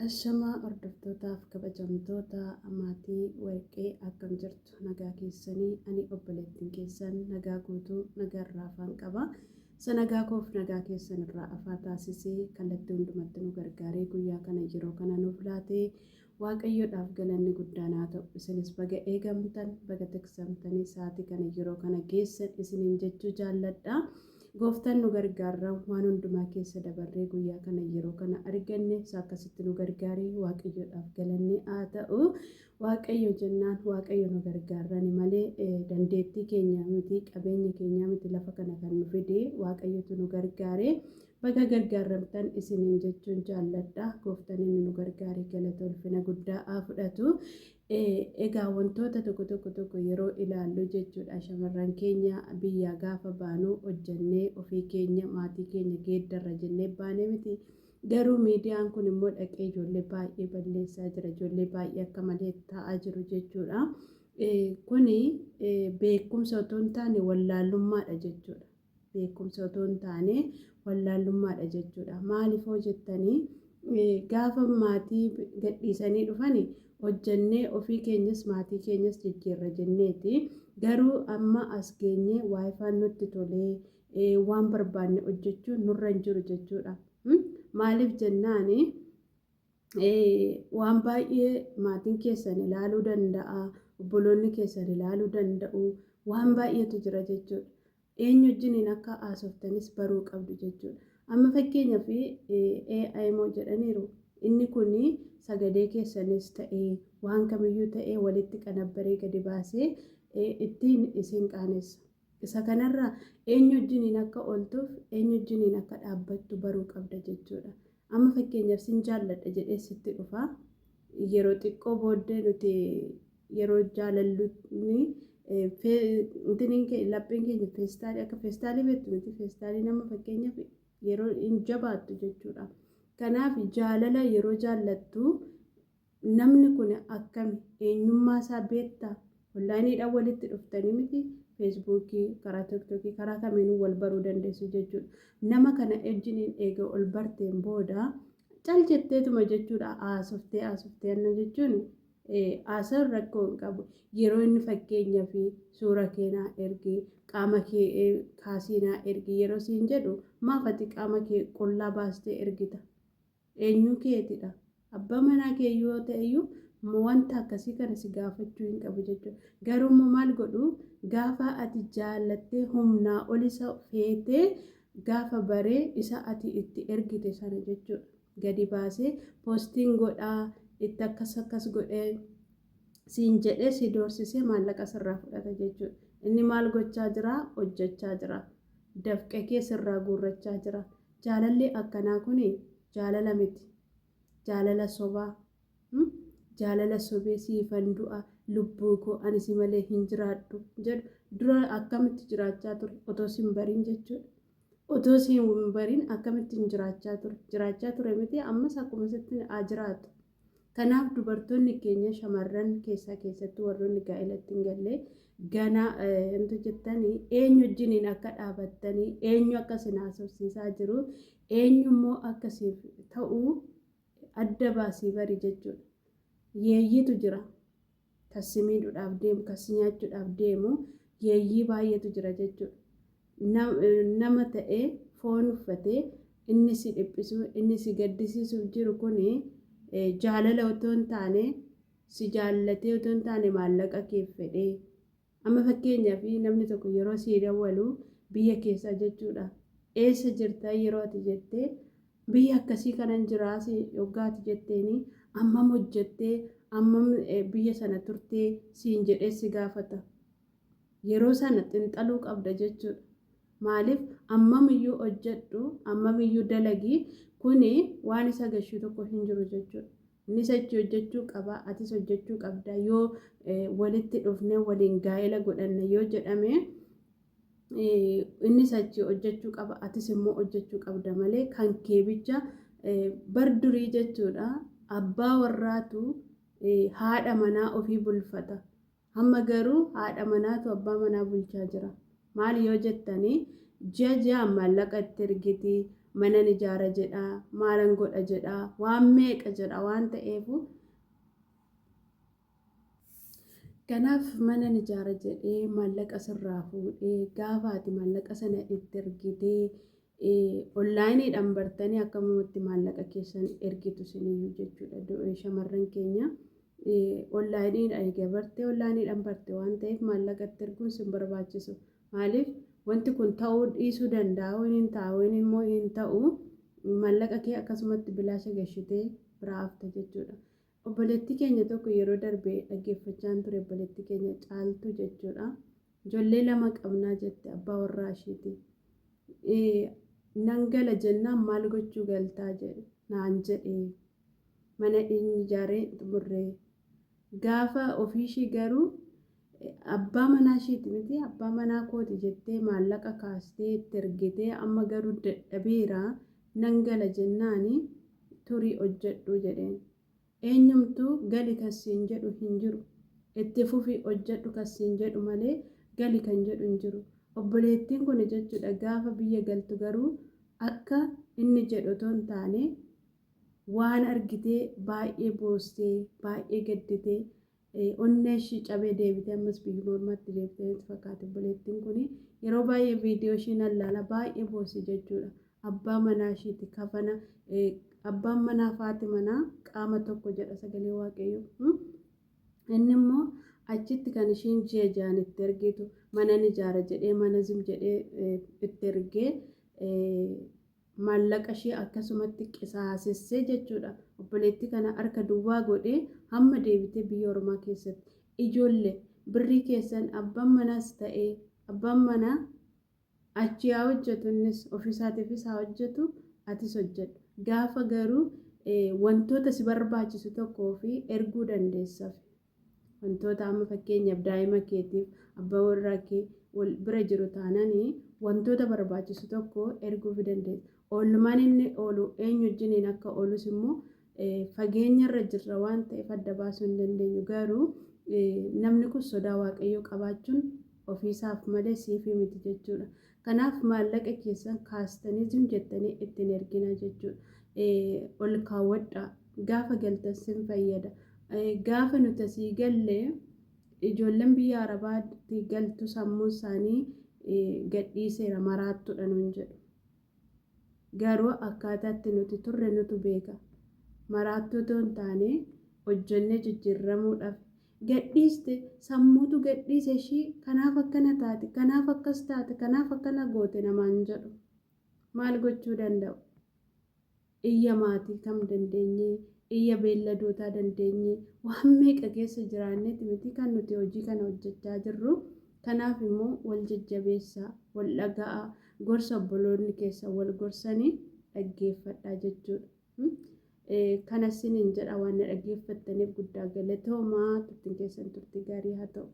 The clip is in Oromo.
Ashamaa hordoftootaaf kabajamtoota maatii warqee, akkam jirtu? Nagaa keessanii? Ani obboleettiin keessan nagaa guutuu, nagaa irraa afaan qaba. Isa nagaa koof nagaa keessan irraa afaa taasisee kallattii hundumatti nu gargaaree guyyaa kana yeroo kana nuuf laatee Waaqayyoodhaaf galanni guddaan haa ta'u. Isinis baga eegamtan, baga tiksamtanii sa'aatii kana yeroo kana geessan isiniin jechuu jaalladha. Gooftaan nu gargaarra, waan hundumaa keessa dabarree guyyaa kana yeroo kana arganne. Isa akkasitti nu gargaaree Waaqayyoodhaaf galanni haa ta'u. Waaqayyo jennaan Waaqayyo nu gargaarrani malee dandeettii keenya miti, qabeenya keenya miti. Lafa kana kan nu fide Waaqayyotu nu gargaare. Baga gargaarramtan isiniin jechuun jaalladha. Gooftaan inni nu gargaare galata ulfina guddaa haa fudhatu. Egaa wantoota tokko tokko tokko yeroo ilaallu jechuudha, shamarran keenya biyyaa gaafa baanu hojjannee ofii keenya maatii keenya geeddarra jennee baanee miti. Garuu miidiyaan kun immoo dhaqee ijoollee baay'ee balleessaa jira. Ijoollee baay'ee akka malee ta'aa jiru jechuudha. Kuni beekumsa otoo hin taane wallaalummaadha jechuudha. Beekumsa otoo hin taane wallaallummaadha jechuudha. Maaliif hoo jettanii, gaafa maatii gadhiisanii dhufani hojjannee ofii keenyas maatii keenyas jijjiirra jenneeti. Garuu amma as geenyee waayifaan nutti tolee waan barbaanne hojjechuun nurra hin jiru jechuudha. Maaliif jennaani, waan baay'ee maatiin keessan ilaaluu danda'a, obboloonni keessan ilaaluu danda'u, waan baay'eetu jira jechuudha. Eenyu wajjiniin akka haasoftanis baruu qabdu jechuudha. Amma fakkeenyaaf AI moo jedhaniiru, inni kun sagalee keessanis ta'ee waan kamiyyuu ta'ee walitti qanabbaree gadi baasee ittiin isin qaanessa. Isa kanarraa eenyu wajjiniin akka ooltuuf eenyu wajjiniin akka dhaabbattu baruu qabda jechuudha. Amma fakkeenyaaf sin jaalladha jedhee sitti dhufa. Yeroo xiqqoo booddee nuti yeroo jaalallu intiniin lapheen keenya feestaalii, akka feestaalii beektu miti, feestaalii nama fakkeenyaaf yeroo hin jabaattu jechuudha. Kanaaf jaalala yeroo jaallattu namni kun akkami, eenyummaa isaa beektaa? Onlaayiniidhaan walitti dhuftanii miti, Feesbuukii, karaa Tiktookii, karaa kamiinuu wal baruu dandeessu jechuudha. Nama kana wajjiniin eega ol barteen booda cal jetteetuma jechuudha, haasoftee haasoftee anna jechuun haasaan rakkoo hin qabu. Yeroo inni fakkeenyaaf suura kee naa ergi, qaama kee kaasii naa ergi yeroo siin jedhu, maaf ati qaama kee qullaa baastee ergita? Eenyuu keetidha? Abbaa manaa kee yoo ta'eyyuu wanta akkasii kana si gaafachuu hin qabu jechuudha. Garuu immoo maal godhu, gaafa ati jaallattee humnaa ol isa feetee, gaafa baree isa ati itti ergite sana jechuudha. Gadi baasee poostiin godhaa, itti akkas akkas godhee siin jedhee si doorsisee maallaqa sirraa fudhata jechuudha. Inni maal gochaa jira? Hojjechaa jira. Dafqa kee sirraa guurrachaa jira. Jaalalli akkanaa kun jaalala miti. Jaalala sobaa. Jaalala sobee siifan du'a, lubbuu koo, ani si malee hin jiraadhu jedhu. Dura akkamitti jiraachaa ture otoo sin barin jechuudha. Otoo si hin barin akkamitti hin jiraachaa ture? Jiraachaa ture miti, ammas akkuma sitti haa jiraatu. Kanaaf dubartoonni keenya, shamarran keessaa keessattuu warroonni gaa'elatti hin galle ganaa wanti jettanii, eenyu wajjiniin akka dhaabattanii, eenyu akka isin haasofsiisaa jiru, eenyu immoo akka siif ta'u adda baasii bari jechuudha. Yeeyyiitu jira. Kan si miidhuudhaaf deemu, kan si nyaachuudhaaf deemu yeeyyii baay'eetu jira jechuudha. Nama ta'ee foon uffatee inni si dhiphisuu, inni si gaddisiisuuf jiru kun jaalala otoo hin taane, si jaallatee otoo hin taane, maallaqa keef fedhee. Amma fakkeenyaaf namni tokko yeroo sii dawwalu biyya keessaa jechuudha. Eessa jirta yeroo ati jettee, biyya akkasii kanan jiraa si yoggaa ati jetteeni, ammam hojjettee, ammam biyya sana turtee siin jedhee si gaafata. Yeroo sana xinxaluu qabda jechuudha. Maaliif, ammamiyyuu hojjedhu, ammamiyyuu dalagi, kuni waan isa gashuu tokko hin jiru jechuudha. Innis achi hojjechuu qaba, atis hojjechuu qabda. Yoo walitti dhufnee waliin gaa'ela godhanna yoo jedhame, innis achi hojjechuu qaba, atis immoo hojjechuu qabda malee kan kee bicha. Bar durii jechuudha, abbaa warraatu haadha manaa ofii bulfata. Amma garuu haadha manaatu abbaa manaa bulchaa jira. Maal yoo jettanii, ji'a ji'aan maallaqa itti ergiti. Manan ijaara jedha, maalan godha jedha, waan meeqa jedha waan ta'eefu. Kanaaf manan ijaara jedhee maallaqa sirraa fuudhee gaafa ati maallaqa sana itti ergitee onlaayiniidhaan bartanii akkamumatti maallaqa keessan ergitu isiniyyuu jechuudha. Shamarran keenya onlaayiniidhaan egaa bartee onlaayiniidhaan barte waan ta'eef maallaqa itti erguun sin barbaachisu. Maaliif wanti kun ta'uu dhiisuu danda'a, hin ta'a, immoo hin ta'u, maallaqa kee akkasumatti bilaasha gashitee biraa hafta jechuudha. Obboleettii keenya tokko yeroo darbe dhaggeeffachaan ture, obboleettii keenya Caaltuu jechuudha. Ijoollee lama qabnaa jette abbaa warraa ishiiti. Nan gala jennaan maal gochuu galtaa jedhe naan jedhe, mana inni ijaaree xumurree gaafa ofiishii garuu abbaa manaa ishiiti miti, abbaa manaa kooti jettee maallaqa kaastee itti ergitee, amma garuu dadhabeera nan gala jennaani turii hojjedhu jedheen. Eenyumtuu gali kan siin jedhu hin jiru. Itti fufii hojjedhu kan siin jedhu malee gali kan jedhu hin jiru. Obboleettiin kun jechuudha gaafa biyya galtu garuu akka inni jedhu otoo hin taane waan argitee baay'ee boostee, baay'ee gadditee, onnee ishii cabee deebitee ammas biyyuma ormaatti deebitee natti fakkaate. Obboleettiin kun yeroo baay'ee viidiyoo ishii nan laala, baay'ee boossi jechuudha. Abbaa manaa ishiiti kafana, abbaan manaa faati manaa qaama tokko jedha sagalee Waaqayyoo. Inni immoo achitti kan ishiin ji'a ji'aan itti ergitu mana ni ijaara jedhee, mana zim jedhee itti ergee maallaqa ishee akkasumatti qisaasessee jechuudha. Obboleettii kana harka duwwaa godhee hamma deebitee biyya ormaa keessatti. Ijoollee, birrii keessan abbaan manaas ta'ee abbaan manaa achi haa hojjetu, innis ofiisaatiifis haa hojjetu, atis hojjedhu. Gaafa garuu wantoota si barbaachisu tokkoo fi erguu dandeessaaf. Wantoota amma fakkeenyaaf daa'ima keetiif abbaa warraa kee wal bira jiru taananii wantoota barbaachisu tokko erguuf dandeessa. Oolmaan inni oolu eenyu wajjiniin akka oolus immoo fageenyarra jirra waan ta'eef adda baasuu hin dandeenyu. Garuu namni kun sodaa Waaqayyoo qabaachuun ofiisaaf malee siifii miti jechuudha. Kanaaf maallaqa keessan kaastanii zim jettanii ittiin ergina jechuudha. Ol kaawwadhaa, gaafa galtan sin fayyada. Gaafa nuti asii galle ijoolleen biyya Arabaatti galtu sammuu isaanii gadhiiseera, maraattuudha nuun jedhu. Garuu akkaataatti nuti turre nutu beeka. Maraattuu otoo hin taane hojjennee jijjiirramuudhaaf gadhiiste, sammuutu gadhiise ishii, kanaaf akkana taate, kanaaf akkas taate, kanaaf akkana goote namaan jedhu. Maal gochuu danda'u? Iyya maatii kam dandeenyee, iyya beelladootaa dandeenyee, waan meeqa keessa jiraanneeti miti kan nuti hojii kana hojjechaa jirru. Kanaaf immoo wal jajjabeessaa, wal dhaga'aa, gorsa obboloonni keessa wal gorsanii dhaggeeffadhaa jechuudha. Kana isiniin jedha, waan na dhaggeeffattaniif guddaa galatoomaa. Turtiin keessan turtii gaarii haa ta'u.